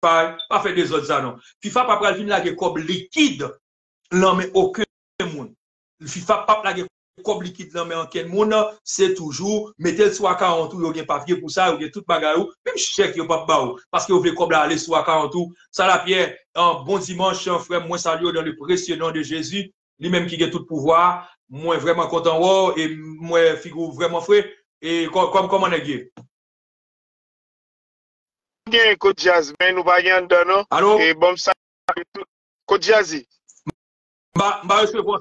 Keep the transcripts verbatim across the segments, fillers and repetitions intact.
FIFA, pa fè dezòd sa non. FIFA pa pral vin lage kòb likid nan men okenn moun. FIFA p ap lage kòb likid nan men ankenn moun, se toujou mete l sou akawont ou, yo gen papye pou sa, yo gen tout bagay ou, menm chèk yo p ap ba ou, paske yo vle kòb la ale sou akawont ou. Sala Pyè, bon dimanch, frè m, mwen salye w dans le précieux nom de Jésus, li menm ki gen tout pouvwa. Mwen vrèman kontan wè w, e m wè figi w vrèman fre. E kò-, kòm, kòman nèg ye? Gen kote Jazz, men nou pa gen anndan non. Alo? E bon, m salye tout. Kote Jazzy? M pa, m pa resevwa,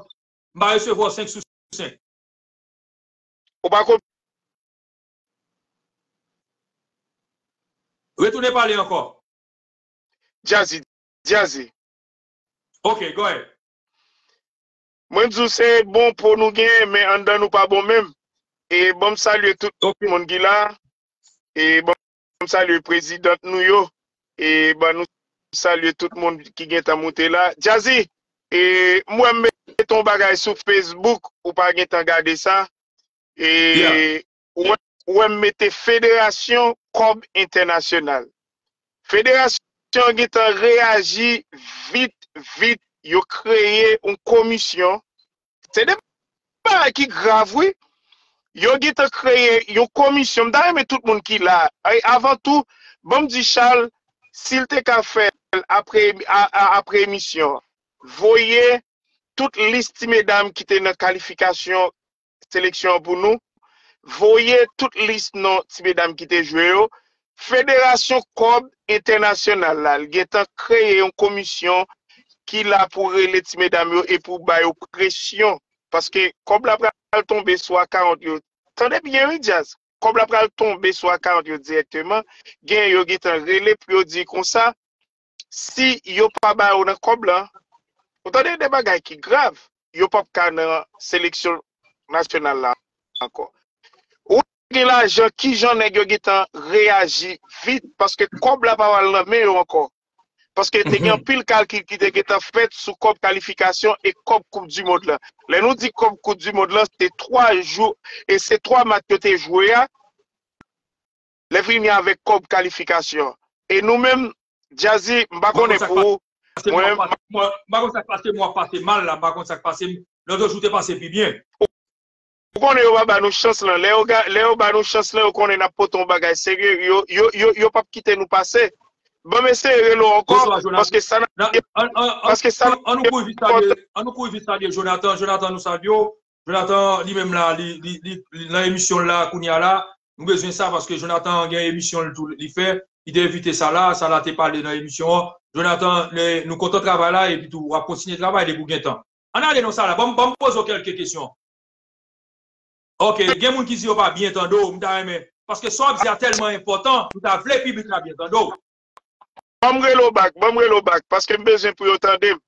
m pa resevwa senk sou senk. Ou pa ko- Retounen pale ankò. Jazzy, Jazzy. Ok, go ahead. Mwen di w se bon po nou gen, men anndan nou pa bon menm. E bon, m salye tout moun ki la. E bon, m salye prezidant nou yo. E ban nou salye tout moun ki gentan moute la. Jazzy, e, m wè m mete yon bagay sou Facebook, ou pa gentan gade sa. E, ou wè, ou wè m mete Federasyon Kòb Entènasyonal. Federasyon an gentan reyaji vit, vit, yo kreye yon komisyon. Se de bagay ki grav, wi. Yo gentan kreye yon komisyon. M ta renmen tout moun ki la, ay, avan tou, ban m di Charles, si l te ka fè l apre, a, a, apre emisyon an, voye tout lis ti medam ki te nan kalifikasyon seleksyon an pou nou. Voye tout lis non ti medam ki te jwe yo. Federasyon Kòb Entènasyonal la, l gentan kreye yon komisyon ki la pou rele ti medam yo e pou ba yo presyon. Paske kòb la pral tonbe sou akawont yo. Tande byen, wi, Jazz. Kòb la pral tonbe sou akawont yo dirèkteman. Gen yo gentan rele pou yo di konsa, si yo pa ba yo nan kòb la, ou tande de bagay ki grav, yo p ap ka nan seleksyon nasyonal la ankò. Ou gen lajan, kijan nèg yo gentan reyaji vit, paske kòb la pa pral nan men yo ankò. Paske te gen anpil kalkil ki te gentan fèt sou kòb kalifikasyon e kòb Koup di Mond lan. Lè nou di kòb Koup di Mond lan, se twa jou, e se twa match yo te jwe a, lè fini avèk kòb kalifikasyon. E nou menm, Jazzy, m pa konnen pou ou, mwen menm, m pa konn sa k pase m, w ap pase mal la, m pa konn sa k pase m. Lòt jou te pase pi byen. Ou konnen yo pa ba nou chans lan. Lè yo, lè yo ba nou chans lan, yo konnen n ap pote yon bagay serye. Yo, yo, yo, yo p ap kite nou pase. Ban m eseye rele w ankò, paske sa n ap, paske sa n ap, an nou kouri vit salye, an nou kouri vit salye Jonathan. Jonathan, nou salye w. Jonathan, li menm la, li, li, li, li nan emisyon l la, kounye a la. Nou bezwen sa, paske Jonathan gen emisyon l tou, li fè. Li te envite Sala, Sala te pale nan emisyon an. Jonathan, nou kontan travay la, epi tou, w ap kontinye travay depi w gen tan. Ann ale non Sala, ban m, ban m poze w kèlke kesyon. Ok, gen moun ki di yo pa byen tande w, m ta renmen. Paske sa w ap di a tèlman enpòtan, m ta vle piblik la byen tande w. Ban m rele w bak, ban m rele w bak, paske m bezwen pou yo tande m.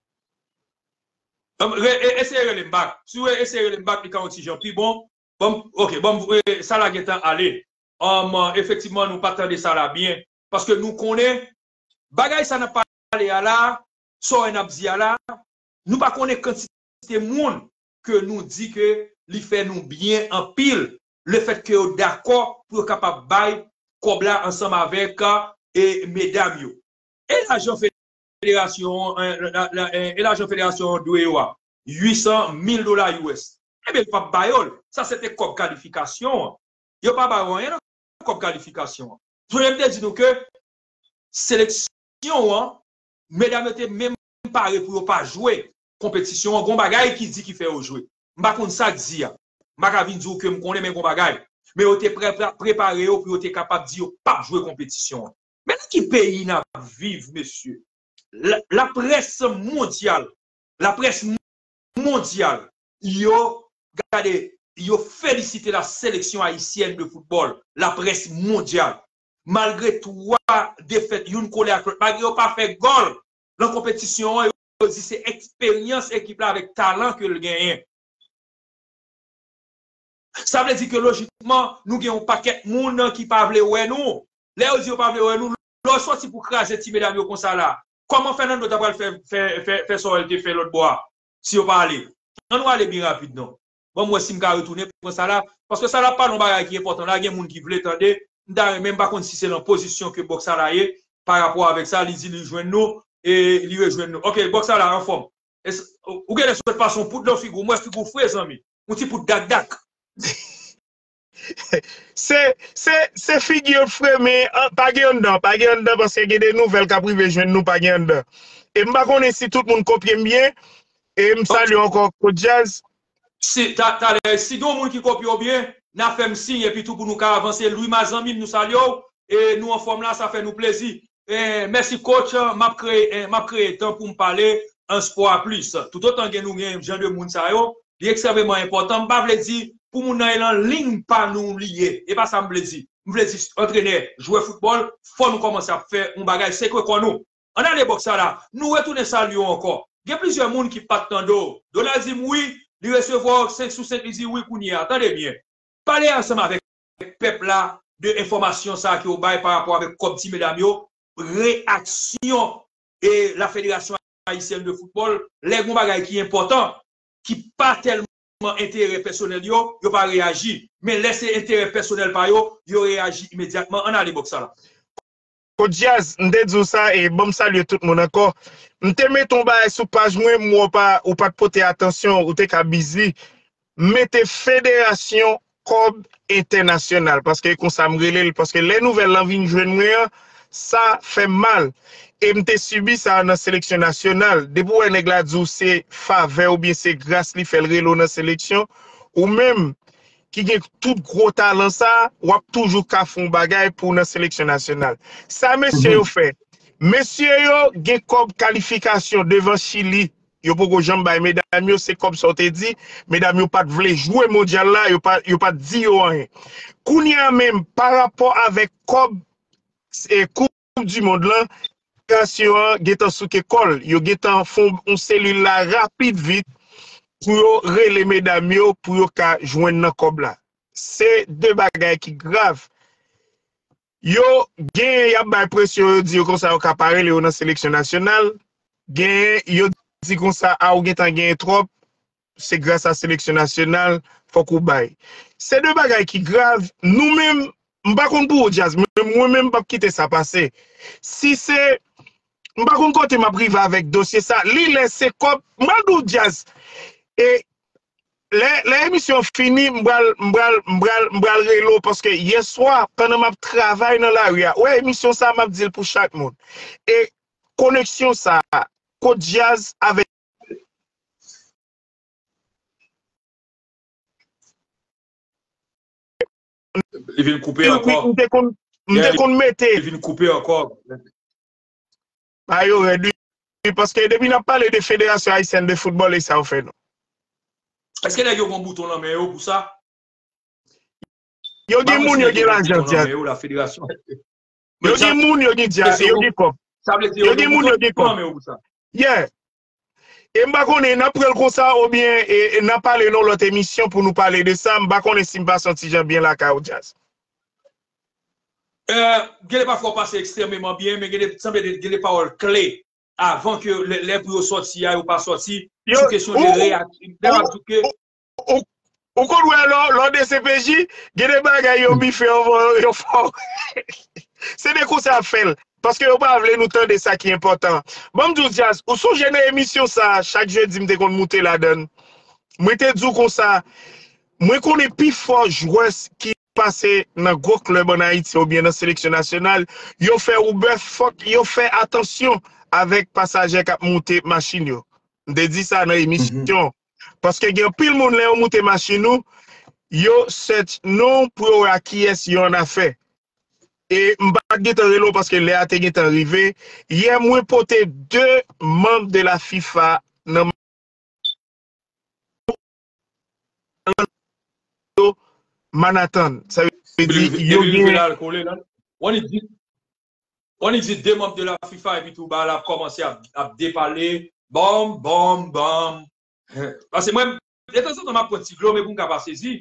Eseye rele m bak. Si w eseye rele m bak, li ka yon ti jan pi bon. Ban m, ok, ban m, Sala gentan ale. Efektivman, nou pa tande Sala byen. Paske nou konnen, bagay sa n ap pale a la, sa w wè n ap di a la, nou pa konnen kantite moun ke nou di ke li fè nou byen anpil, lefètke yo dakò pou yo kapab bay kòb la ansanm avèk, e, medam yo. E lajan federasyon an, e, la, la, e, e lajan federasyon an dwe yo a, uit san mil dola U S. Ebyen, yo p ap ba yo l. Sa se te kòb kalifikasyon an. Yo pa ba yo anyen nan kòb kalifikasyon an. Sonje m te di nou ke seleksyon an, medam yo te menm pare pou yo pa jwe konpetisyon an. Gon bagay ki di ki fè yo jwe. M pa konn sa k di a. M pa ka vin di w ke m konnen, men gon bagay. Men yo te pre-, pre-, prepare yo pou yo te kapab di yo p ap jwe konpetisyon an. Men nan ki peyi n ap viv, mesye? La, laprès mondyal, laprès mondyal, yo, gade, yo felisite la sélection haïtienne de football, laprès mondyal. Malgre twa defèt, youn kole ak lòt, malgre yo pa fè gòl nan konpetisyon an, yo di se eksperyans ekip la avèk talan ke l genyen. Sa vle di ke lojikman, nou gen yon pakèt moun ki pa vle wè nou. Lè yo di yo pa vle wè nou, lè w sòti pou kraze ti medam yo konsa la, kòman Fernando ta pral fè, fè, fè, fè sa w wè l te fè lòt bò a, si yo pa ale? Ann nou ale byen rapid non. Ban m wè si m ka retounen pran sa la, paske sa la pale yon bagay ki enpòtan la, gen moun ki vle tande, m ta renmen, m pa konn si se nan pozisyon ke bòks sa la ye, pa rapò avèk sa, li di li jwenn nou, e li rejwenn nou. Ok, bòks la anfòm. Es, ou genlè sot pase yon poud nan figi w, m wè figi w fre, zanmi. Yon ti poud dakdak. Se, se, se figi yo fre, men an, pa gen anndan, pa gen anndan, paske gen de nouvèl k ap rive jwenn nou, pa gen anndan. E m pa konnen si tout moun kopye m byen, e m salye ankò Kot Jazz. Si, ta, talè, si gen yon moun ki kopye w byen, n a fè m siy, epi tou pou nou ka avanse. Louis Mazanmi, nou salye w, e nou anfòm la, sa fè nou plezi. Eh, mèsi coach, m ap kreye, eh, m ap kreye tan pou m pale an spò a plis. Toutotan gen nou gen jan de moun sa yo, li ekstrèmeman enpòtan. M pa vle di pou moun nan e lan liy pa nou li ye. E pa sa m vle di. M vle di antrenè, jwè foutbòl, fò nou kòmanse ap fè yon bagay sekwe kò nou. Ann ale bòks sa la, nou retounen salye w ankò. Gen plizyè moun ki pa t tande w. Donald di m wi, li resevwa w senk sou senk, li di wi kounye a. Tande byen. Pale ansanm avèk pèp la de enfòmasyon sa a ke w bay pa rapò avèk kòb ti medam yo, reyaksyon e la Fédération Haïtienne de Football, lè gen yon bagay ki enpòtan, ki pa tèlman enterè pèsonèl yo, yo pa reyaji. Men lè se enterè pèsonèl pa yo, yo reyaji imedyatman. Ann ale bòks sa la. Kot Jazz, m te di w sa, e ban m salye tout moun ankò. M te mete yon bagay sou paj mwen, m wè w pa, ou pa t pote atansyon, ou te ka bizi. M mete Federasyon Kòb Entènasyonal, paske e konsa m rele l, paske lè nouvèl lan vin jwenn mwen an, sa fè m mal. E m te sibi sa nan seleksyon nasyonal. Depi w wè nèg la di w se favè oubyen se gras li fè l rele w nan seleksyon, ou menm, ki gen tout gwo talan sa, w ap toujou ka fè yon bagay pou w nan seleksyon nasyonal. Sa mesye yo fè, mesye yo gen kòb kalifikasyon devan Chili, yo poko janm bay medam yo, se kòb sa w te di, medam yo pa t vle jwe mondyal la, yo pa, yo pa t di yo anyen. Kounye a menm, pa rapò avèk kòb, e, koup Koup di mond lan, federasyon an gentan souke kò l. Yo gentan fè yon selil la rapid vit pou yo rele medam yo pou yo ka jwenn nan kòb la. Se de bagay ki grav. Yo genyen y ap bay presyon, yo di yo konsa yo ka pa rele yo nan seleksyon nasyonal. Genyen yo di konsa a ou gentan genyen twòp, se gras a seleksyon nasyonal, fòk ou bay. Se de bagay ki grav. Nou menm, m pa konn pou ou, Jazz, men mwen menm m p ap kite sa pase. Si se, m pa konn kote m ap rive avèk dosye sa. Li lè se kòb, m pral di w, Jazz. E lè, lè emisyon an fini, m pral, m pral, m pral, m pral rele w, paske yè swa, pandan m ap travay nan lari a, wè emisyon sa, m ap di l pou chak moun. E koneksyon sa, Kot Jazz avèk Li vin koupe ankò. M te konn, m te konn mete. Li vin koupe ankò. Ba yo rèd, wi, paske depi n ap pale de Fédération Haïtienne de Football, e sa yo fè nou. Èske nèg yo gen bouton nan men yo pou sa? Yo gen moun, yo gen lajan, Jazz. Yo gen moun, yo gen djaz, yo gen kòb. Yo gen moun, yo gen kòb. Yeah. E m pa konnen, n ap pran l konsa oubyen e, e n ap pale nan lòt emisyon pou nou pale de sa. M pa konnen si m pase yon ti jan byen lakay ou, Jazz. Gen de pafwa w pase ekstrèmeman byen, men gen de, sanble gen de pawòl kle avan ke lè, lè pou yo sòti a, yo pa sòti. Sou kesyon de reyaksyon. Lè m ap di w ke ou, ou konn wè lò, lò D C P J, gen de bagay yo bife anvan yo fè w. Se de konsa y ap fè l. Paske yo pa vle nou tande sa ki enpòtan. Ban m di w, Jazz, ou sonje nan emisyon sa a, chak jedi m te konn moute ladan l. Mwen te di w konsa, mwen konnen pifò jwè ki pase nan gwo klèb ann Ayiti oubyen nan seleksyon nasyonal, yo fè Uber, fòk yo fè atansyon avèk pasaje k ap moute machin yo. M te di sa nan emisyon. Paske gen anpil moun, lè yo moute machin ou, yo search non pou yo wè ak kiyès yo annafè. E m pa t gentan rele w paske lè a te gentan rive. Yè, mwen pote de manm de la FIFA nan Manhattan. Sa vle di, yo gen. Ou annik di de manm de la FIFA epi tou ba la ap kòmanse ap, ap depale. Bòm, bòm, bòm. Paske mwen, detanzantan, m ap pran ti dlo, men pou m ka pa sezi.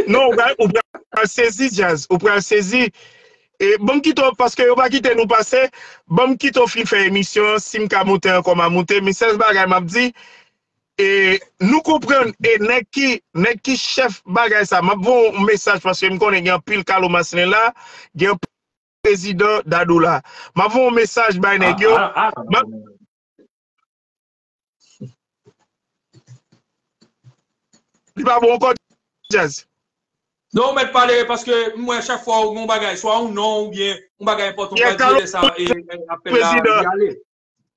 Non, ou pral, ou pral sezi, Jazz. Ou pral sezi. E, ban m kite w, paske yo pa kite nou pase. Ban m kite w fin fè emisyon an. Si m ka moute ankò, m a moute. Men sèl bagay m ap di, e, nou konprann, e nèg ki, nèg ki chèf bagay sa, m ap voye yon mesaj paske m konnen gen anpil kalomas la, gen prezidan Dadou la. M ap voye yon mesaj bay nèg yo. Ah, ah, ah, m ap- Li pa bon ankò, Jazz. Non, ou mèt pale, paske m wè chak fwa ou gen yon bagay, swa yon non oubyen yon bagay enpòtan, ou pral di lè sa, e, e, apèl la, li ale.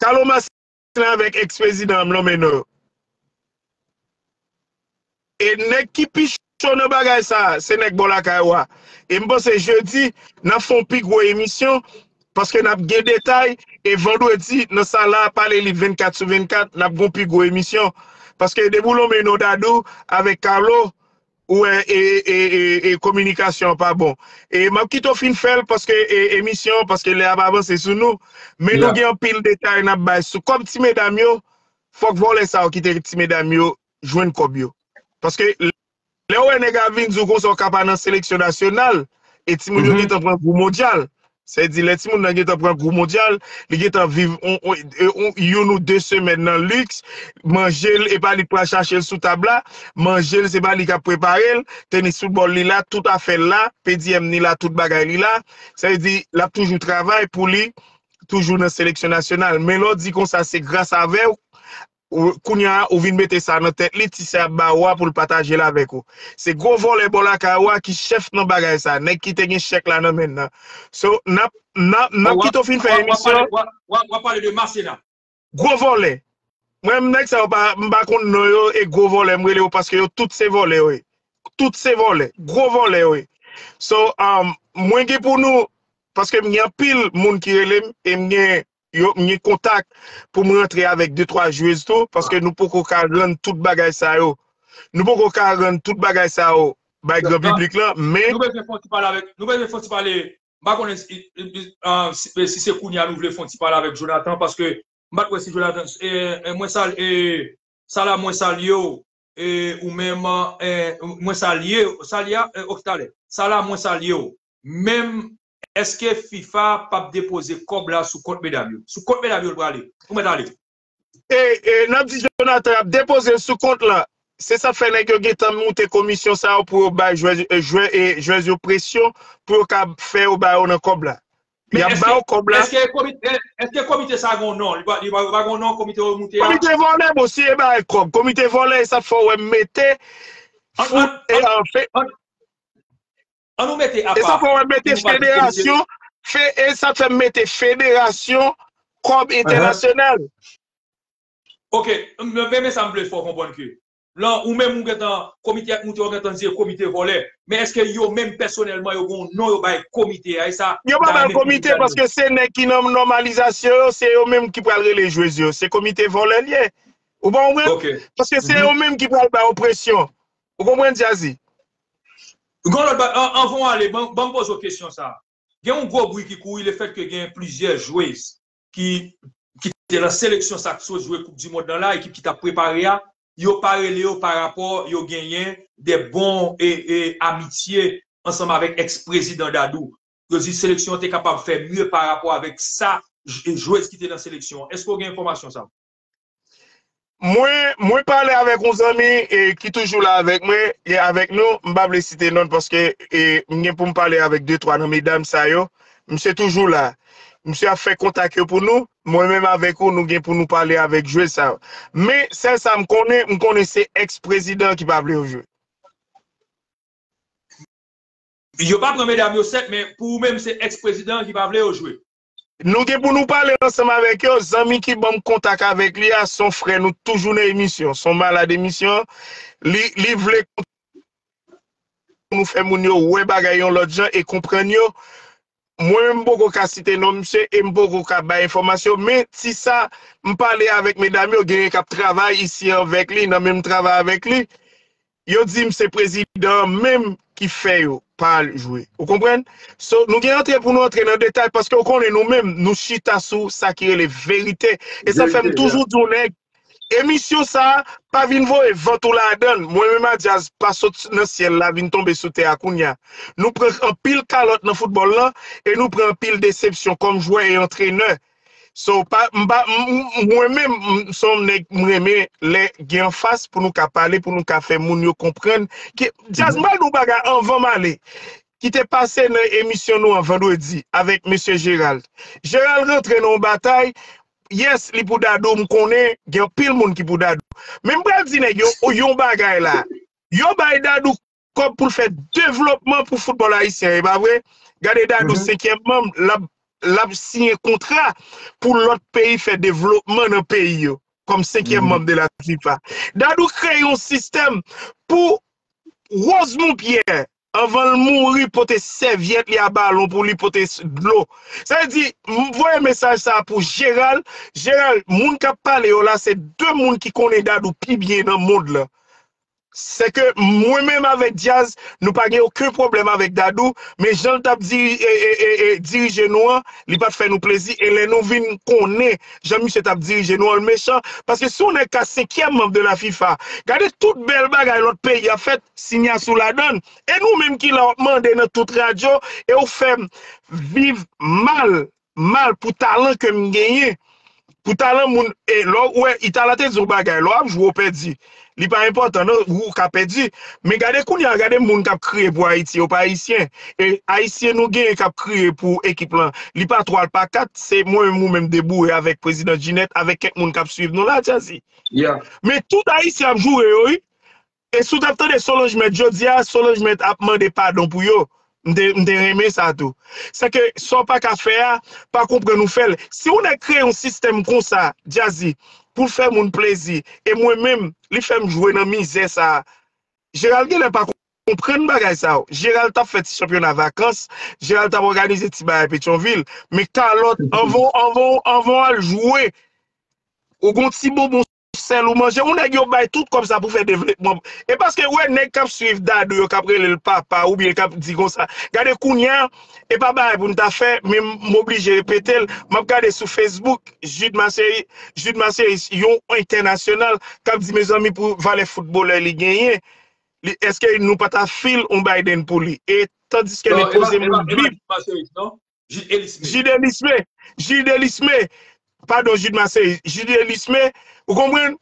Carlo Marcelin avèk ex-prezidan an m lonmen non yo. E nèg ki pi cho nan bagay sa, se nèg bò lakay ou a. E m panse jedi, n ap fè yon pi gwo emisyon, paske n ap gen detay, e vandredi, nan sa la, pale li vennkat sou vennkat, n ap gen yon pi gwo emisyon. Paske depi w lonmen non Dadou avèk Carlo, ou wè, e, e, e, e kominikasyon an pa bon. E m ap kite w fin fè l, paske, e, emisyon an, paske lè a ap avanse sou nou, men nou gen anpil detay n ap bay sou kòb ti medam yo, fòk vòlè sa yo kite ti medam yo jwenn kòb yo. Paske lè w wè nèg ap vin di w konsa w ka pa nan seleksyon nasyonal, e timoun yo gentan pran gou mondyal. Sa vle di, lè timoun nan gentan pran gou mondyal, li gentan viv on, on, on, youn ou de semèn nan liks, manje l, e pa li k pral chache l sou tab la, manje l, se pa li k ap prepare l, tenis foutbòl li la, tout afè l la, P D M ni la, tout bagay li la. Sa vle di, l ap toujou travay pou li, toujou nan seleksyon nasyonal. Men lè w di konsa, se gras avè w, ou, kounye a, ou vin mete sa nan tèt li, ti sè ap ba ou a pou l pataje l avèk ou. Se gwo vòlè bò lakay ou a ki chèf nan bagay sa, nèg ki te gen chèk la nan men l nan. So, n ap, n ap, n ap kite w fin fè emisyon. W ap pale de Masena. Gwo vòlè. Mwen, nèg sa yo pa, m pa konn non yo, e gwo vòlè, m rele yo paske yo tout se vòlè yo ye. Tout se vòlè. Gwo vòlè yo ye. So, um, mwen gen pou nou, paske m gen anpil moun ki rele m, e m gen yo, m gen kontak pou m rantre avèk de twa jwez tou, paske nou poko ka rann tout bagay sa yo. Nou poko ka rann tout bagay sa yo bay gran piblik lan, men nou bezwen fè yon ti pale avèk, nou bezwen fè yon ti pale, m pa konnen si, si, si se kounye a nou vle fè yon ti pale avèk Jonathan, paske m pa t wè si Jonathan, e, e, mwen sal-, e, Sala, mwen salye w, e, ou menm, e, mwen salye, salye a, e, ok, talè. Sala, mwen salye w. Menm, èske fifa p ap depoze kòb la sou kont medam yo? Sou kont medam yo l prale. Ou mèt ale. E, e, n ap di Jonathan, y ap depoze l sou kont la. Se sa k fè nèg yo gentan moute komisyon sa yo pou yo bay jwè, e, jwè, e, jwèz yo presyon pou yo ka fè yo ba yo nan kòb la. Y ap ba yo kòb la. Èske komite, èske komite sa gon non? Li pa, li pa, pa gon non, komite yo moute a? Komite vòlè, bon, si e ba e kòb. Komite vòlè, e sa fè w wè m mete fout, e, an fe- An nou mete apa. E sa fè w wè m mete federasyon, fe-, e sa fè m mete federasyon kòb entènasyonal. Ok, men, men sa m vle fè w konprann ke lan, ou menm ou gentan, komite ap moute, ou gentan di komite vòlè. Men èske yo menm pèsonèlman yo gen yon non yo bay komite a, e sa? Yo pa bay komite paske se nèg ki nan nòmalizasyon yo, se yo menm ki pral rele jwez yo. Se komite vòlè l ye. Ou pa konprann? Ok. Paske se yo menm ki pral ba yo presyon. Ou konprann, Jazzy? Gon lòt ba-, an-, anvan w ale, ban, ban m poze w kesyon sa. Gen yon gwo bri ki kouri lefètke gen plizyè jwez ki, ki te nan seleksyon sa k sot jwe Koup di Mond lan la, ekip ki t ap prepare a, yo pa rele yo parapò yo genyen de bon e, e amitye ansanm avèk èks-prezidan Dadou. Yo di seleksyon an te kapab fè mye parapò avèk sa j-, jwez ki te nan seleksyon an. Èske w gen enfòmasyon sa a? Mwen, mwen pale avèk yon zanmi, e, ki toujou la avèk mwen, e avèk nou. M pa vle site non l paske, e, m gen pou m pale avèk de twa nan medam sa yo. Misye toujou la. Misye ap fè kontak yo pou nou. Mwen menm avèk ou, nou gen pou nou pale avèk jwè sa yo. Men, sèl sa m konnen, m konnen se èks-prezidan ki pa vle yo jwe. Yo pa pran medam yo sèt, men pou ou menm, se èks-prezidan an ki pa vle yo jwe. Nou gen pou nou pale ansanm avèk yo. Zanmi ki ban m kontak avèk li a, se yon frè nou toujou nan emisyon. Se yon malad emisyon. Li, li vle nou fè moun yo wè bagay yon lòt jan e konprann yo. Mwen menm, m poko ka site non misye e m poko ka bay enfòmasyon, men ti sa, m pale avèk medam yo, genyen k ap travay isi avèk li, nan menm travay avèk li. Yo di m se prezidan an menm ki fè yo pa al jwe. Ou konprann? So, nou gen antre pou nou antre nan detay, paske w konnen nou menm, nou chita sou sa ki rele verite. E sa fè m toujou di w, nèg, emisyon sa a, pa vin voye vant ou ladan l. Mwen menm a Djaz pa sot nan syèl la vin tonbe sou tè a kounye a. Nou pran anpil kalòt nan foutbòl lan e nou pran anpil desepsyon kòm jwè e antrenè. So, pa, m pa, m, m, mwen menm, m, se yon nèg m renmen lè gen anfas pou nou ka pale, pou nou ka fè moun yo konprann. Ke, Djaz, m pral di w bagay anvan m ale. ki te pase nan emisyon nou an vandredi avèk mesye Gerald. Gerald rantre nan yon batay, yes, li pou Dadou, m konnen gen anpil moun ki pou Dadou. Men m pral di nèg yo yon bagay la. Yo bay Dadou kòb pou l fè devlopman pou foutbòl ayisyen, e pa vre? Gade Dadou, senkyèm manm, l ap, l ap siyen kontra pou lòt peyi fè devlopman nan peyi yo, kòm senkyèm manm de la fifa. Dadou kreye yon sistèm pou Rosemond Pierre, anvan l mouri, pote sèvyèt li a balon pou li, pote s- dlo. Sa vle di, m voye mesaj sa a pou Gerald. Gerald, moun k ap pale yo la, se de moun ki konnen Dadou pi byen nan mond lan. Se ke mwen menm avèk Djaz, nou pa gen okenn pwoblèm avèk Dadou, men jan l t ap diri- e- e- e- e- dirije nou an, li pa t fè nou plezi, e lè nou vin konnen jan misye t ap dirije nou an, l mechan, paske si yon nèg ka senkyèm manm de la fifa, gade tout bèl bagay lòt peyi ap fèt, Sinya sou ladann. E nou menm ki la w ap mande nan tout radyo, e w fè m viv mal, mal pou talan ke m genyen. Pou talan moun, e lè w wè, Itala te di yon bagay, lè w ap jwe, w pèdi. Li pa enpòtan, non, ou ka pèdi. Men gade kounye a, gade moun k ap kriye pou Ayiti, yo pa ayisyen. E ayisyen nou genyen k ap kriye pou ekip lan. Li pa twa, l pa kat, se mwen menm ou menm deboure avèk prezidan Ginette, avèk kèk moun k ap swiv nou la, Jazzy. Men tout ayisyen ap joure yo, wi. E si w t ap tande Solange Mèt jodi a, Solange Mèt ap mande padon pou yo. M te, m te renmen sa tou. Se ke sa w pa ka fè a, pa konprann ou fè l. Si yon nèg kreye yon sistèm konsa, Jazzy, pou l fè moun plezi, e mwen menm, li fè m jwe nan mizè sa a. Gerald genlè pa konprann bagay sa yo. Gerald t ap fè ti chanpyona vakans, Gerald t ap òganize ti bagay Petyonvil. Men kalòt, anvan, anvan, anvan w al jwe, ou gon ti bonbon sèl ou manje, ou nèg yo bay tout kòb sa pou fè devlopman. E paske wè nèg k ap swiv Dadou yo k ap rele l papa oubyen k ap di konsa. Gade kounye a, e pa bagay pou n ta fè, men m oblije repete l. M ap gade sou Facebook, Jude Marcelis, Jude Marcelis, yon entènasyonal, k ap di, mezanmi, pou valè foutbolè li genyen, li, èske nou pa ta fil yon Biden pou li? E tandiske li poze moun vip. Jude Elisme. Jude Elisme. Jude Elisme. Padon, Jude Marseille. Jude Elisme. Ou konprann?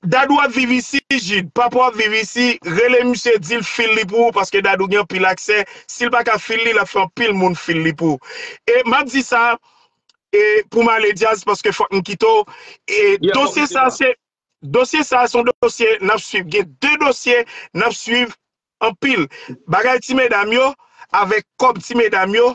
Dadou ap viv isi, Jude. Papa w ap viv isi. Rele misye, di l fil li pou ou, paske Dadou gen anpil aksè. Si l pa ka fil li, l ap fè anpil moun fil li pou ou. E m ap di sa, e pou m ale Djaz, paske fòk m kite w. E dosye sa, se, dosye sa, se yon dosye n ap swiv. Gen de dosye n ap swiv anpil. Bagay ti medam yo, avèk kòb ti medam yo,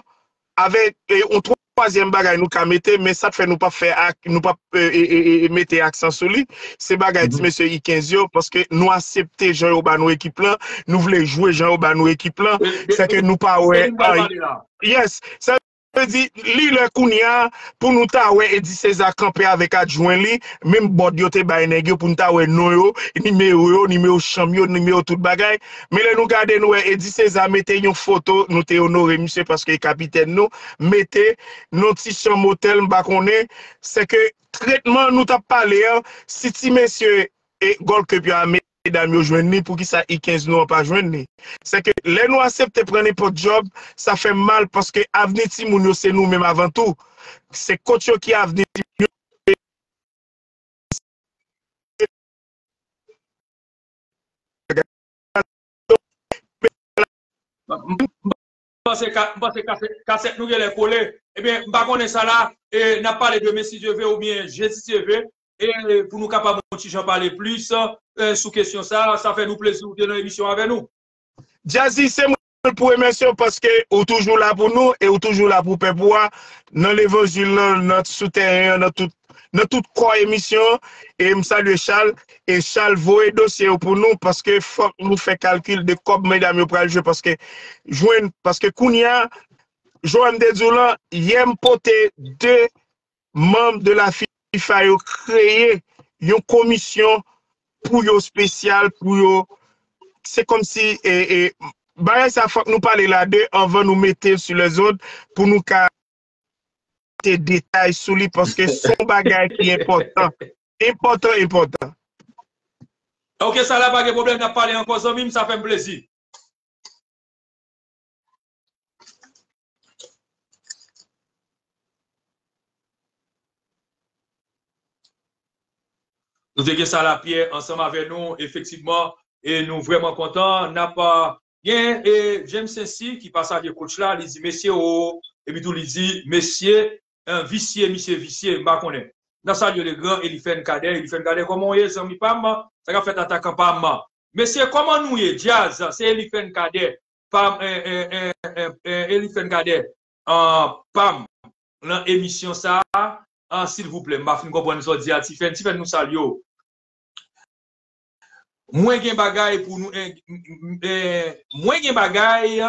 avèk e, yon twazyèm bagay nou ka mete, men sa t fè nou p ap fè ak, nou p ap e, e, e, e, mete aksan sou li, se bagay ti mesye I kenz yo, paske nou aksepte jan yo ba nou ekip lan, nou vle jwe jan yo ba nou ekip lan, se ke nou pa wè anyen. Yes, sa vle di, li lè kounye a, pou nou ta wè Eddy César kanpe avèk adjwen li, menm bòd yo te bay nèg yo, pou n ta wè non yo, nimewo yo, nimewo chanm yo, nimewo tout bagay. Men lè nou gade, nou wè Eddy César mete yon foto, nou te onore misye paske kapitèn nou, mete nan ti chanm otèl, m pa konnen, se ke tretman nou t ap pale an, si ti mesye e Gold Cup yo a medam yo jwenn li, poukisa I kenz nou an pa jwenn li? Se ke lè nou aksepte pran nenpòt djòb, sa fè m mal paske avni timoun yo se nou menm avan tou. Se coach yo ki avni timoun yo. M panse ka- m panse kasèt kasèt nou genlè kole. Ebyen, m pa konnen sa la, e n ap pale demen si Dye ve oubyen jedi si Dye ve, e pou nou kapab yon ti jan pale plis e, sou kesyon sa. Sa fè nou plezi ou te nan emisyon avè nou. Jazzy, se mwen pou remèsye w paske ou toujou la pou nou e ou toujou la pou pèp ou a, nan levanjil lan, nan sou tèren an, nan tout, nan tout kò emisyon an. E m salye Charles, e Charles voye dosye yo pou nou paske fòk nou fè kalkil de kòb medam yo pral jwe paske jwenn, paske kounye a, jan m te di w lan, yè m pote de manm de la fifa yo kreye yon komisyon pou yo espesyal, pou yo, se kòmsi e, e, bagay sa fòk nou pale la de anvan nou mete l sou lèzond pou nou ka te detay sou li paske se yon bagay ki enpòtan, enpòtan, enpòtan. Ok, sa la pa gen pwoblèm, n ap pale ankò zanmi m, sa fè m plezi. Nou te gen sa la Pyè ansanm avè nou, efektivman, e nou vrèman kontan. N ap Gen e, James Saincy ki pa salye coach la, li di mesye o, epi tou li di mesye, eh, visye, misye visye, m pa konnen. N a salye le gran Elifen Kadè, Elifen Kadè, kòman w ye, zanmi pa m? Sa k ap fèt, atakan pa m? Mesye, kòman nou ye? Jazz, se Elifen Kadè, pa m, eh, eh, eh, eh, eh, Elifen Kadè, ah, pa m nan emisyon sa a, ah, silvouplè, m pa fin konprann sa w di a, Tifen. Tifen, nou salye w. Mwen gen bagay pou nou, eh, m- m- eh, mwen gen bagay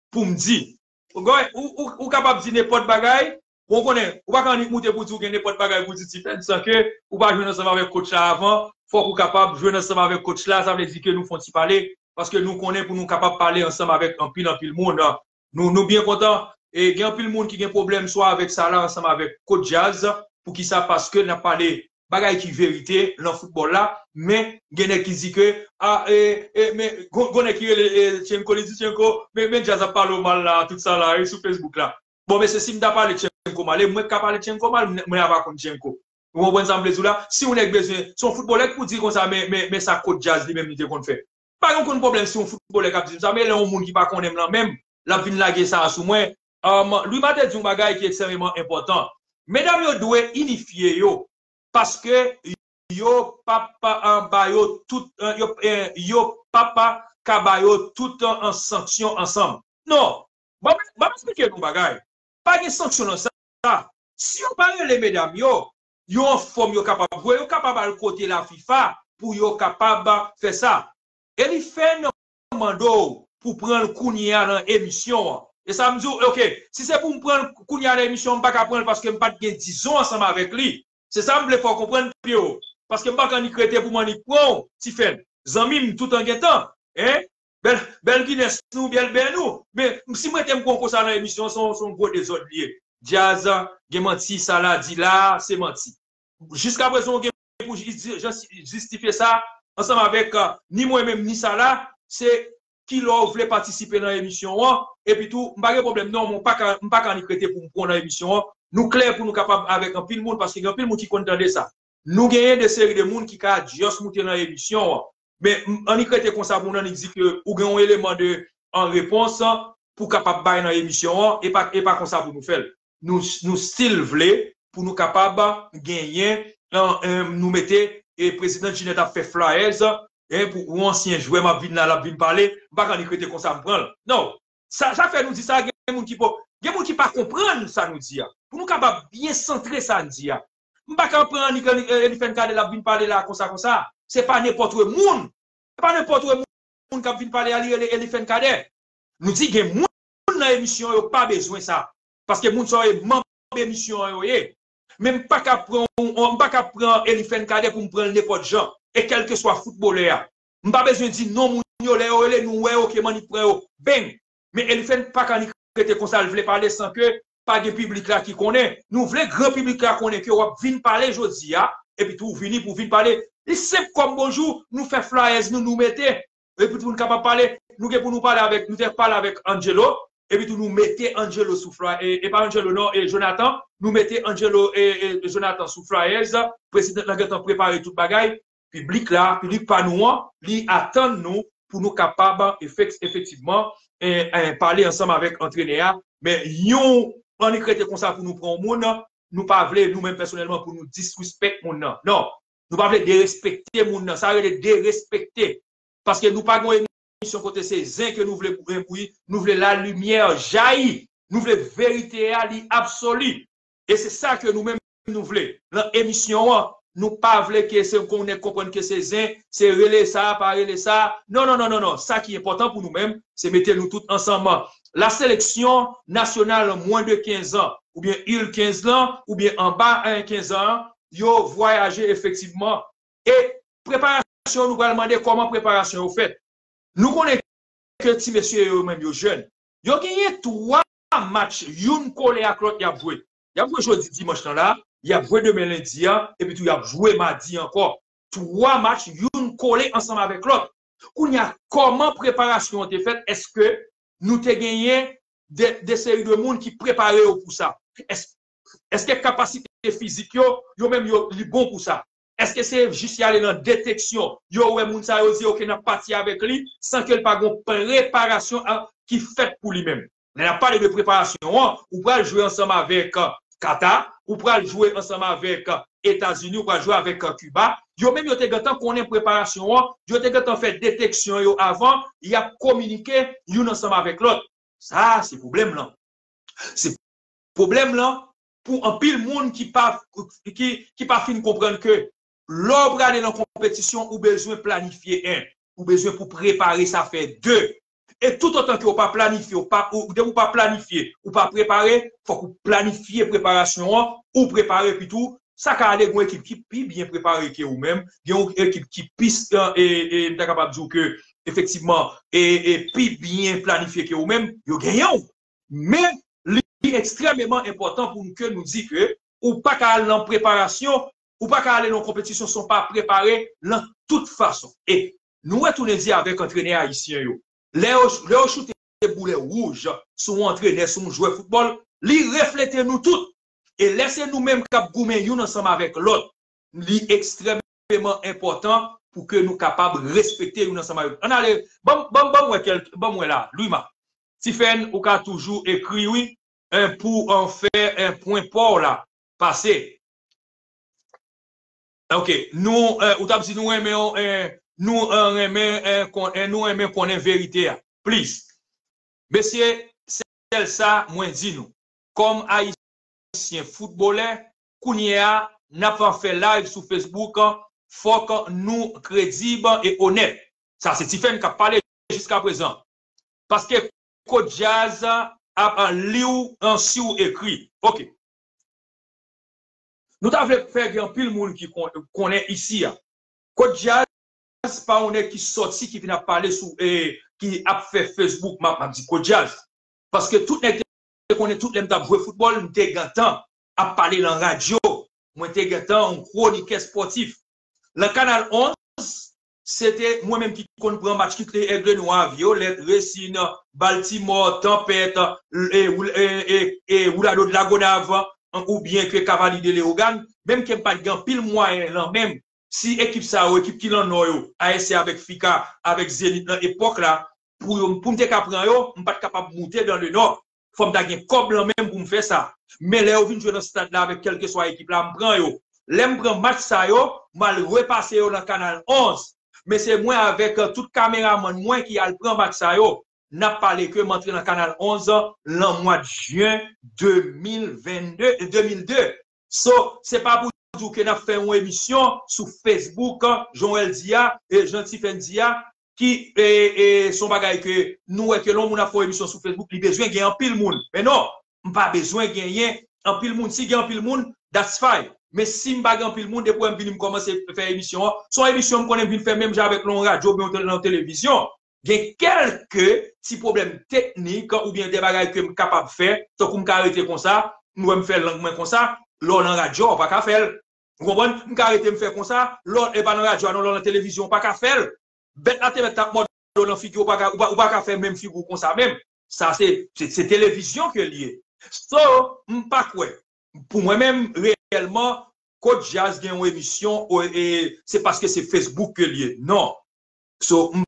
pou m di. Ou, ou, ou, ou kapab di nenpòt bagay, bon, ou konnen, ou pa ka annik moute pou di ou gen nenpòt bagay pou di, Tifen, san ke ou pa jwenn ansanm avèk coach la avan. Fòk ou kapab jwenn ansanm avèk coach la, sa vle di ke nou fè yon ti pale, paske nou konnen pou nou kapab pale ansanm avèk anpil, anpil moun. Nou, nou byen kontan. E gen anpil moun ki gen pwoblèm swa avèk sa la ansanm avèk coach Jazz. Poukisa? Paske n ap pale bagay ki verite nan foutbòl la, men gen nèg ki di ke, ah, e, e, men, gon, gon nèg ki rele, e, Tchenko, li di Tchenko, men, men Jazz ap pale w mal la, tout sa la, wi, sou Facebook la. Bon, mesye, si m ta pale Tchenko mal, e mwen k ka pale Tchenko mal, mwen, mwen a pa konn Tchenko. Ou konprann sa m vle di w la? Si yon nèg bezwen, se yon foutbolè k pou di konsa, men, men, men sa coach Jazz li menm li te konn fè. Pa gen okenn pwoblèm si yon foutbolè k ap di m sa, men lè yon moun ki pa konnen m lan menm, l ap vin lage sa a sou mwen. Um, Louis Martel di yon bagay ki ekstrèmeman enpòtan. Medam yo dwe inifye yo, paske yo p ap, uh, ba yo tout, uh, yo, eh, yo p ap ka ba yo tout, uh, an sanksyon ansanm. Non. Ban m, ban m eksplike nou yon bagay. Pa gen sanksyon nan sa. Si yo pa rele medam yo, yo anfòm, yo kapab jwe, yo kapab al kote la FIFA pou yo kapab fè sa. Elifen mande w pou pran l kounye a nan emisyon an. E sa m di w, oke, si se pou m pran l kounye a nan emisyon an, m pa ka pran l paske m pa t gen dizon ansanm avèk li. Se sa m vle fè w konprann, Pyo. Paske m pa ka annik rete pou m annik pran w, Tifen. Zanmi m, toutan gen tan. Hein? Bèl, bèl Guinness nou, bèl bè nou. Men si m rete m pran w konsa nan emisyon an, se yon, se yon gwo dezòd li ye. Jazz, gen manti, sa la di la, se manti. Jiskaprezan, ou gen pou jis- jis- jistifye sa ansanm avèk, uh, ni mwen menm, ni sa la, se kilè w vle patisipe nan emisyon an, epi tou, m pa gen pwoblèm non, men w pa ka, m pa ka annik rete pou m pran w nan emisyon an. Nou klè pou nou kapab avèk anpil moun, paske gen anpil moun ki konn tande sa. Nou genyen de seri de moun ki ka just moute nan emisyon an. Men, m- annik rete konsa pou nou annik di ke ou gen yon eleman de, an repons pou kapab bay nan emisyon an, e pa, e pa konsa pou nou fè l. Nou, nou still vle pou nou kapab genyen, an, an, nou mete, e prezidan Ginette ap fè flyers, e pou yon ansyen jwè m ap vin la, l ap vin pale, m pa ka annik rete konsa m pran l. Non, sa, sa fè nou di sa, gen moun ki po, gen moun ki pa konprann sa nou di a. Pou nou kapab byen santre sa n di a. M pa ka pran annik, annik, eh, Elifen Kadè l ap vin pale la konsa, konsa. Se pa nenpòt moun. Se pa nenpòt moun k ap vin pale a, li rele Elifen Kadè. Nou di gen moun nan emisyon yo pa bezwen sa. Paske moun sa yo e manm emisyon an yo ye. Men m pa ka pran, m pa ka pran Elifen Kadè pou m pran l nenpòt jan. E kèlkeswa foutbolè a. M pa bezwen di non moun yo, lè yo rele nou, wè, oke, m annik pran yo. Beng! Men Elifen pa ka annik rete konsa, l vle pale san ke pa gen piblik la ki konnen. Nou vle gran piblik la konnen ke w ap vin pale jodi a, epi tou w vini pou w vin pale. Li senp kòm bonjou, nou fè flyers nou, nou mete. Epi tou nou kapab pale, nou gen pou nou pale avèk, nou te pale avèk Angelo, epi tou nou mete Angelo sou fly-, e, e pa Angelo non, e Jonathan, nou mete Angelo e, e Jonathan sou flyers, prezidan nan gentan prepare tout bagay, piblik la, piblik pa nou an, li atann nou pou nou kapab efek-, efektivman, e, e, pale ansanm avèk antrenè a. Men yon annik rete konsa pou nou pran yon moun, nou pa vle, nou menm pèsonèlman, pou nou disrespect moun nan. Non, nou pa vle derespekte moun nan. Sa rele derespekte. Paske nou pa gen yon emisyon kote se zen ke nou vle bouyi, nou vle la limyè jayi. Nou vle verite a li absoli. E se sa ke nou menm nou vle. Nan emisyon an, nou pa vle ke se kon nèg konprann ke se zen, se rele sa, pa rele sa. Non, non, non, non, non. Sa ki enpòtan pou nou menm, se mete nou tout ansanm. La seleksyon nasyonal mwen de kenz an, oubyen il kenz lan, oubyen anba, eh, kenz an, yo vwayaje efektivman. E preparasyon, nou pral mande kòman preparasyon yo fèt. Nou konnen ke ti mesye yo menm yo jèn. Yo genyen twa match, youn kole ak lòt y ap jwe. Y ap jwe jodi dimanch lan la, y ap jwe demen lendi an, epi tou y ap jwe madi ankò. Twa match, youn kole ansanm avèk lòt. Kounye a, kòman preparasyon an te fèt? Èske nou te genyen de, de seri de moun ki prepare yo pou sa? Èske, èske kapasite fizik yo, yo menm yo, li bon pou sa? Èske se jis y ale nan deteksyon? Yo wè moun sa yo di, "Oke, n ap pati avèk li," san ke l pa gen preparasyon a, ki fèt pou li menm. Lè n ap pale de preparasyon an, ou pral jwe ansanm avèk Kata, ou pral jwe ansanm avèk Etazini, ou pral jwe avèk Kiba. Yo menm yo te gentan konnen preparasyon an, yo te gentan fè deteksyon yo avan, y ap kominike youn ansanm avèk lòt. Sa, se pwoblèm lan. Se pwoblèm lan pou anpil moun ki pa, ki, ki pa fin konprann ke lè w prale nan konpetisyon, ou bezwen planifye en, ou bezwen pou prepare sa fè de. E toutotan ke w pa planifye, ou pa, ou, depi w pa planifye, ou pa prepare, fòk ou planifye preparasyon an, ou prepare epi tou, sa ka ale gen yon ekip ki pi byen prepare ke ou menm, gen yon ekip ki pi, e, e, e, m ta kapab di w ke, efektivman, e, e pi byen planifye ke ou menm, yo genyen w. Men, li ekstrèmeman enpòtan pou nou ke nou di ke ou pa ka al nan preparasyon, ou pa ka ale nan konpetisyon san w pa prepare nan tout fason. E nou retounen di avèk antrenè ayisyen yo, lè yo, lè yo choute boulè wouj sou yon antrenè, sou yon jwè foutbòl, li reflete nou tout. E lè se nou menm k ap goumen youn ansanm avèk lòt, li ekstrèmeman enpòtan pou ke nou kapab respekte youn ansanm avèk lòt. Ann ale, ban m, ban m, ban m wè kèl, ban m wè la, Lwima. Tifèn, ou ka toujou ekri, wi, en, pou an fè en pwen pa w la pase. Ok, nou, eh, ou t ap di nou renmen, eh, nou, eh, renmen, eh, kon, eh, nou renmen konnen verite a. Please. Mesye, sèl sa mwen di nou. Kòm Ayisyen foutbolè, kounye a, n ap fè live sou Facebook, fòk nou kredib e onèt. Sa se Tifèn k ap pale jiskaprezan. Paske Coach Jazz ap li w, an, si w ekri. Ok. Nou ta vle fè gen anpil moun ki kon-, konnen isi a. Coach Jazz pa yon nèg ki sòti, ki vin ap pale sou, e, ki ap fè Facebook, m ap, m ap di Coach Jazz. Paske tout nèg te konnen, tout lè m t ap jwe foutbòl, m te gentan ap pale lan radyo. Mwen te gentan yon kwonikè espòtif. Lan Kanal onz, se te mwen menm ki konn pran match, kit li Aigle Noir, Violette, Racing, Baltimore, Tempête, e, e, e, e, Roulado de la Gonâve, oubyen ke Cavaliers de Léogâne, menm ke m pa t gen anpil mwayen lan menm, si ekip sa yo, ekip ki lan Nò yo, A S C avèk Fika, avèk Zenith nan epòk la, pou yo, pou m te ka pran yo, m pa t kapab moute dan le Nò. Fò m ta gen kòb lan men m pou m fè sa. Men lè yo vin jwe nan stad la avèk kèlkeswa ekip la, m pran yo. Lè m pran match sa yo, m al repase yo nan Kanal onz. Men se mwen avèk, eh, tout kameramann mwen ki al pran match sa yo. N ap pale ke m antre nan Kanal onz lan mwa jen de mil vennde, de mil de. So, se pa pou di w ke n ap fè yon emisyon sou Facebook, jan Joel di a, e jan Tifèn di a, ki, e, e, se yon bagay ke nou wè ke lè yon moun ap fè yon emisyon sou Facebook, li bezwen gen anpil moun. Men non, m pa bezwen genyen anpil moun. Si gen anpil moun, that's fine. Men si m pa gen anpil moun, depi w wè m vini, m kòmanse fè emisyon an, se yon emisyon m konnen m vin fè menm jan avèk yon radyo oubyen yon tele-, yon televizyon. Gen kèlke ti pwoblèm teknik oubyen de bagay ke m kapab fè, tankou m ka rete konsa, m wè m fè lang mwen konsa, lè w nan radyo a, w pa ka fè l. Ou konprann? M ka rete m fè konsa, lè w, e pa nan radyo a non, lè w nan televizyon, w pa ka fè l. Bèt la te mèt t ap mòde w nan figi, w pa ka, ou pa, ou pa ka fè menm figi w konsa menm. Sa se, se, se televizyon ke l ye. So, m pa kwè. Pou mwen menm, reyèlman, Coach Jazz gen yon emisyon, o, e, se paske se Facebook ke l ye. Non. So, m,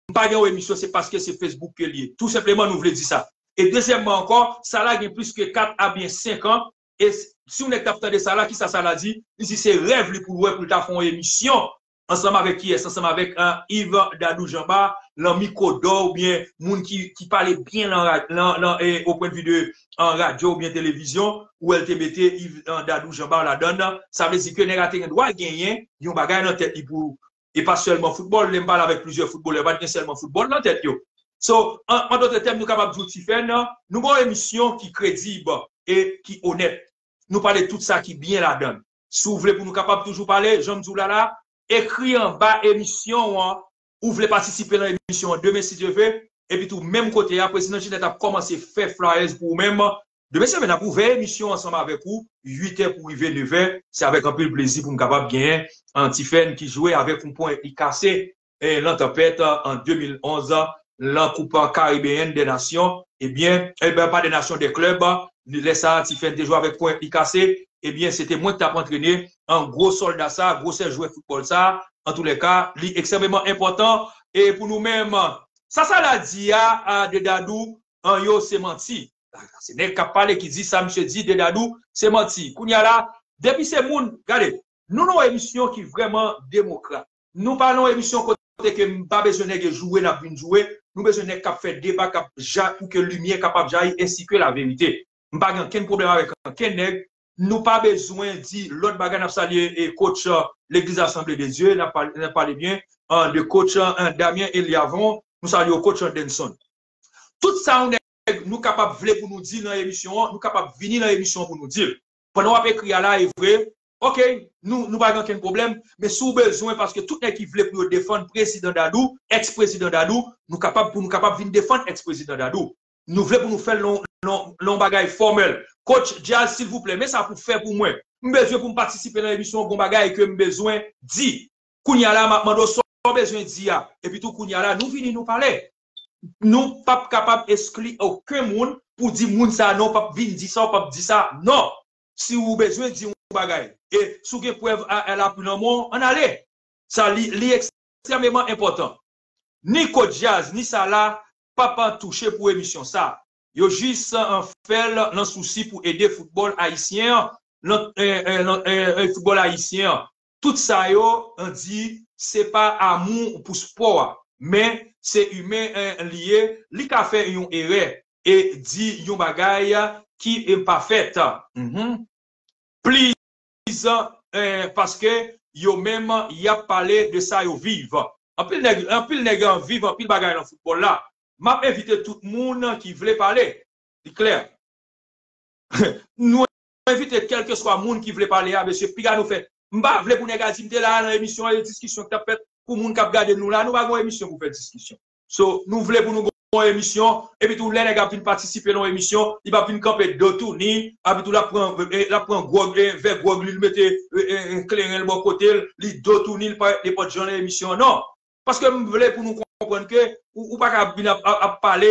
m pa gen yon emisyon, se paske se Facebook ke l ye. Tou senpleman, nou vle di sa. E dezyèmman ankò, sa la gen plis ke kat a byen senk an. E s-, si yon nèg t ap tande sa la, kisa sa la di? Li di se rèv li pou l wè pou l ta fè yon emisyon. Ansanm avèk kiyès? Ansanm avèk, eh, Yves Dadou Jean Bart, lan mikwo dò oubyen moun ki, ki pale byen lan ra-, lan, lan, e, o pwen de vi de, eh, radyo oubyen televizyon, ou wè l te mete Yves, eh, Dadou Jean Bart ladan l. Sa vle di ke nèg la te gen dwa genyen yon bagay nan tèt li pou, e pa sèlman foutbòl. Lè m pale avèk plizyè foutbolè, yo pa t gen sèlman foutbòl nan tèt yo. So, an, an dòt tèm, nou kapab di w, Tifèn, nou gen yon emisyon ki kredib e ki onèt. Nou pale tout sa ki byen ladan l. Si w vle pou nou kapab toujou pale, jan m di w la la, ekri anba emisyon an, ou vle patisipe nan emisyon an demen, si Dye ve, epi tou menm kote a, Prezidan Ginette ap kòmanse fè flyers pou ou menm. Demen semèn ap ouvè emisyon ansanm avèk ou, uit è pou rive nevè, se avèk anpil plezi pou m kapab genyen, eh, Tifèn ki jwe avèk yon pwen li kase, eh, lan tanpèt, eh, an de mil onz, eh, lan Koup Karibeyèn dè Nasyon, ebyen, ebyen, pa dè nasyon, dè klèb, eh, lè sa a, Tifèn te jwe avèk pwen li kase, ebyen, se te mwen ki t ap antrene an gwo sòlda sa, gwosè jwè foutbòl sa. Antoulèka, li ekstrèmeman enpòtan e pou nou menm. Sa sa la di a, a de Dadou, an yo se manti. Se nèg k ap pale ki di sa misye di de Dadou, se manti. Kounye a la, depi se moun, gade, nou nan yon emisyon ki vrèman demokrat. Nou pa nan yon emisyon kote ke m pa bezwen nèg yo joure, n ap vin joure. Nou bezwen nèg k ap fè deba, k ap ja, pou ke limyè kapab jayi, ensi ke laverite. M pa gen ankenn pwoblèm avèk ankenn nèg. Nou pa bezwen di lòt bagay, n ap salye e coach, eh, Legliz Asanble de Dye, n ap pale, n ap pale byen, eh, de coach, eh, Damien Eliavon, nou salye w, coach Anderson. Tout sa yon nèg nou kapab vle pou nou di nan emisyon an, nou kapab vini nan emisyon an pou nou di l. Pandan w ap ekri a la, e vre, ok, nou, nou pa gen ankenn pwoblèm, men si w bezwen, paske tout nèg ki vle pou yo defann prezidan Dadou, èks prezidan Dadou, nou kapab, pou nou kapab vin defann èks prezidan Dadou. Nou vle pou nou fè l nan, nan, nan yon bagay fòmèl. Coach Jazz, silvouplè, men sa pou fè pou mwen. M bezwen pou m patisipe nan emisyon, gon bagay ke m bezwen di. Kounye a la, m ap mande w sa w bezwen di a. Epi tou, kounye a la, nou vini, nou pale. Nou p ap kapab eskli okenn moun pou di moun sa a non, w p ap vin di sa, w p ap di sa. Non. Si w bezwen di yon bagay, e si w gen prèv a, a lapui nan men w, ann ale. Sa, li, li ekstrèmeman enpòtan. Ni Coach Jazz, ni sa la, p ap touche pou emisyon sa. Yo jis, eh, fè l nan sousi pou ede foutbòl ayisyen an, nan, eh, eh, nan, eh, eh, foutbòl ayisyen an. Tout sa yo, eh, di, se pa amou pou spò a, men se imen, eh, li ye, li ka fè yon erè e di yon bagay ki, eh, pa fèt. Mhm. Please, eh, paske yo menm, y ap pale de sa yo viv. Anpil nèg, anpil nèg an viv anpil bagay nan foutbòl la. M ap envite tout moun ki vle pale. Li klè. Nou envite kèlkeswa moun ki vle pale a, mesye, piga nou fè. M pa vle pou nèg a di m te la nan emisyon an, e diskisyon k t ap fèt pou moun k ap gade nou la. Nou pa gen yon emisyon pou fè diskisyon. So, nou vle pou nou gen yon emisyon, epi tou lè nèg ap vin patisipe nan yon emisyon, li p ap vin kanpe do touni, epi tou l ap pran, eh, l ap pran gwòg, eh, vè gwòg li, l mete, eh, eh, eh, kleren l bò kote l, li do touni, li parèt nenpòt jan nan emisyon an, non. Paske m vle pou nou konprann ke ou, ou pa ka vin ap, ap, ap pale,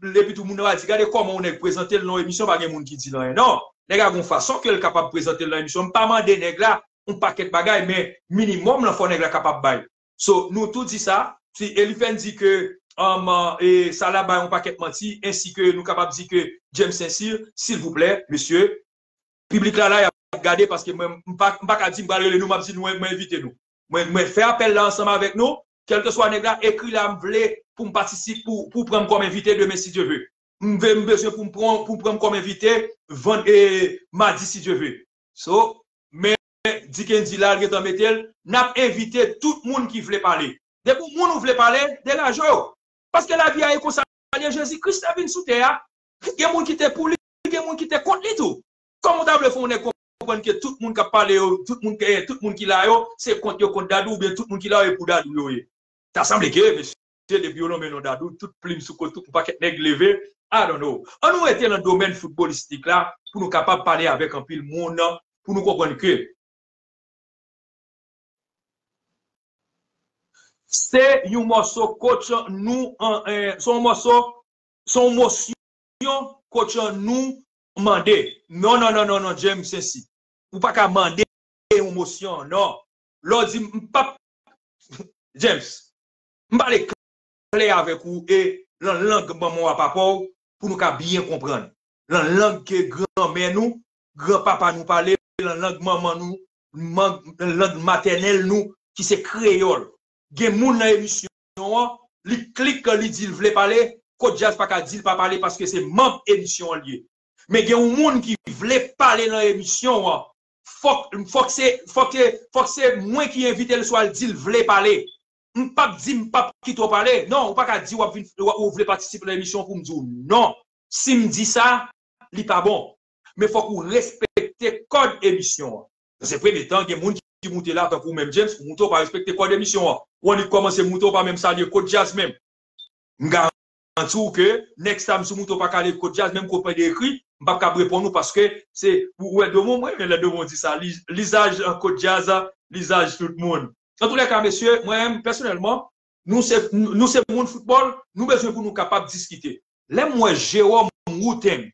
epi tou moun nan va di, gade kòman yon nèg prezante l nan yon emisyon, pa gen moun ki di l anyen. Non, nèg la gen yon fason ke l kapab prezante l nan emisyon. M pa mande nèg la yon pakèt bagay, men minimòm lan fò nèg la kapab bay. So, nou tou di sa, si, e li fè n di ke, um, e sa la bay yon pakèt manti, ensi ke nou kapab di ke James Saint-Cyr, silvouplè, mesye, piblik la la, y ap gade, paske mwen, m pa, m pa ka di, m pral rele nou, m ap di nou, mwen envite nou. Mwen, mwen fè apèl la ansanm avèk nou, kèlkeswa nèg la, ekri la, m vle pou m patisipe, pou, pou pran m kòm envite demen, si Dye ve. M ve, m bezwen pou m pran, pou pran m kòm envite, vann, e, madi, si Dye ve. So, men, Dikendi la, l gentan mete l, n ap envite tout moun ki vle pale. Depi yon moun ou vle pale, degaje w. Paske lavi a e konsa l ye, Jezi Kris te vin sou tè a. Gen moun ki te pou li, gen moun ki te kont li tou. Kòman w ta vle fè yon nèg konprann ke tout moun k ap pale yo, tout moun, eh, tout moun ki la yo, se kont yo kont Dadou, oubyen tout moun ki la yo e pou Dadou yo ye? Ta sanble ke, mesye, depi yo nonmen non Dadou, tout plim sou kote, tout yon pakèt nèg leve. I don't know. An nou rete nan domèn foutbolistik la, pou nou kapab pale avèk anpil moun, pou nou konprann ke se yon mòso coach nou, an, eh, se yon mòso, se yon mosyon coach nou mande. Non, non, non, non, non, James Saint-Cyr. Ou pa ka mande yon mosyon, non. Lè w di m p ap, James, m pale klè avèk ou e lan lang manman w a papa w pou nou ka byen konprann. Lan lang ke granmè nou, granpapa nou pale, lan lang manman nou, man, lang matènèl nou ki se kreyòl. Gen moun nan emisyon an, li klik, li di l vle pale, Coach Jazz pa ka di l pa pale paske se manm emisyon an l ye. Men gen yon moun ki vle pale nan emisyon an, fòk, fòk se, fòk se, fòk se mwen ki envite l, swa l di l vle pale. M p ap di m p ap kite w pale. Non, ou pa ka di w ap vin, w, ou vle patisipe nan emisyon pou m di w non. Si m di sa, li pa bon. Men fòk ou respekte kòd emisyon an. Se premye tan, gen moun ki moute la, tankou menm James, ou moute, ou pa respekte kòd emisyon an. Ou annik kòmanse moute, ou pa menm salye Coach Jazz menm. M garanti w ke next time, si w moute, ou pa ka leve Coach Jazz, menm ke w pran de ekri, m p ap kab reponn ou paske se, ou wè Domon, mwen renmen lè Domon di sa, li, lizaj, eh, Coach Jazz, lizaj tout moun. Antoulèka, mesye, mwen menm, pèsonèlman, nou se, nou se moun foutbòl, nou bezwen pou nou kapab diskite. Lè m wè Jérôme Routeng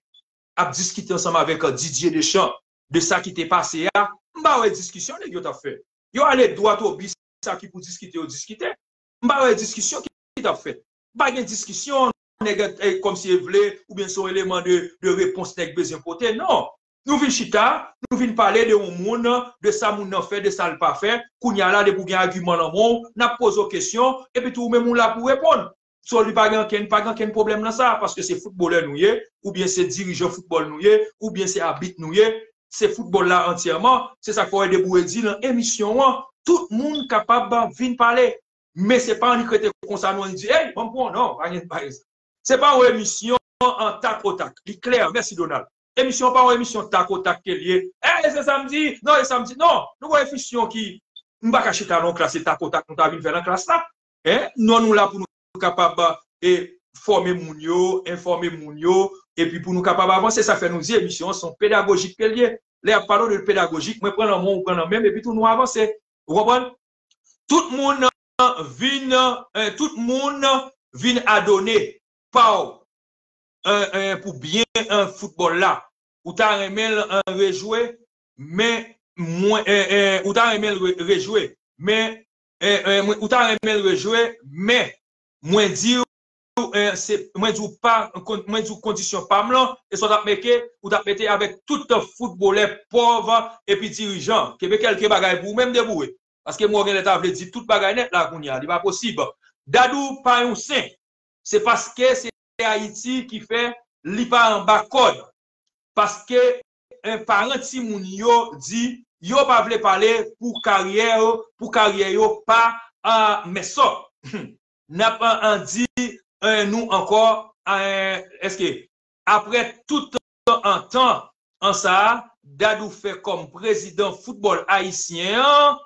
ap diskite ansanm avèk, eh, Didier Deschamps, de sa ki te pase a, m pa wè diskisyon nèg yo t ap fè. Yo ale dwat o bi, sa ki pou diskite, yo diskite. M pa wè diskisyon ki t ap fèt. Pa gen diskisyon, nèg, eh, kòmsi e vle, oubyen se yon eleman de, de repons nèg bezwen pote. Non. Nou vin chita, nou vin pale de yon moun, de sa moun nan fè, de sa l pa fè. Kounye a la, depi w gen agiman nan men w, n ap poze w kesyon, epi tou ou menm ou la pou w reponn. So, li pa gen ankenn, pa gen ankenn pwoblèm nan sa, paske se foutbolè nou ye, oubyen se dirijan foutbòl nou ye, oubyen se abit nou ye, se foutbòl la antyèman. Se sa k fè w wè depi w di nan emisyon an, tout moun kapab vin pale. Men se pa annik rete konsa nou annik di, "Ey, ban m pran," non, pa gen, pa gen sa. Se pa yon emisyon an tak o tak. Li klè, mèsi Donald. Emisyon an pa yon emisyon tak o tak ke l ye. Ey, se sa m di, non, e sa m di, non. Nou gon emisyon ki, m pa ka chita nan yon klas, se tak o tak nou ta vin fè nan klas la. Hein? Non, nou la pou nou kapab, eh, fòme moun yo, enfòme moun yo, epi pou nou kapab avanse. Sa fè nou di emisyon an se yon pedagojik ke l ye. Lè y ap pale w de pedagojik, mwen pran nan mwen, ou pran nan men m, epi tou nou avanse. Ou konprann? Tout moun vin, eh, tout moun vin adone pa w, eh, eh, pou byen, eh, foutbòl la. Ou ta renmen l, eh, rejwe, men mwen, eh, eh, ou ta renmen l re- rejwe, men, eh, eh, mwen- ou ta renmen l rejwe, men mwen di w, eh, se, mwen di w pa, kon- mwen di w kondisyon pa m lan, e sa w t ap meke, ou t ap mete avèk tout foutbolè pòv epi dirijan. Kenbe kèlke bagay pou ou menm, Deboue. Paske mwen genlè ta vle di tout bagay nèt la kounye a, li pa posib. Dadou pa yon sen. Se paske se Ayiti ki fè li pa anba kòd. Paske, eh, paran timoun yo di yo pa vle pale pou karyè yo, pou karyè yo pa, ah, mèsòp. N ap, ah, ah, di, eh, nou ankò, eh, èske apre tout an tan an sa a, Dadou fè kòm prezidan foutbòl ayisyen an,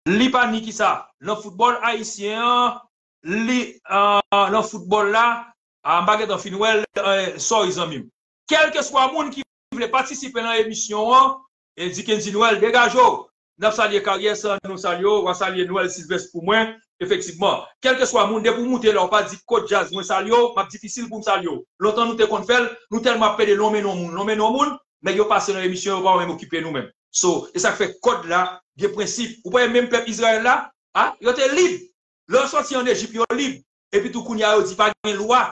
li pa ni kisa. Nan foutbòl ayisyen an, li, ah, nan foutbòl la, ah, m pa gentan fin wè l, eh, sorry zanmi m. Kèlkeswa moun ki vle patisipe nan emisyon an, e di Kendy Noël, degaje w. N ap salye Karyès, nou salye w, w a salye Noël Sylvestre pou mwen. Efektivman, kèlkeswa moun, depi w moute la, w pa di kot djaz, mwen salye w, m ap difisil pou m salye w. Lontan nou te konn fè l, nou tèlman ap pede lonmen non moun, lonmen non moun, nèg yo pase nan emisyon, yo pa menm okipe nou menm. So, e sa k fè kòd la gen prensip. Ou pa wè menm pèp Izrayèl la, a, yo te lib. Lè yo sòti ann Ejip, yo lib. Epi tou kounye a, yo di pa gen lwa.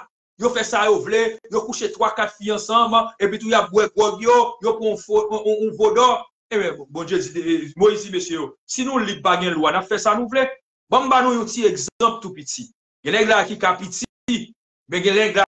Yo fè sa yo vle, yo kouche twa, kat fi ansanm, epi tou y ap bwè gwòg yo, yo pran yon fo, yon, yon, yon vodò. Ebyen, Bondye di, eh, Moyiz di mesye yo, si nou lib pa gen lwa, n ap fè sa nou vle. Ban m ba nou yon ti egzanp tou piti. Gen nèg la ki ka piti, men gen nèg la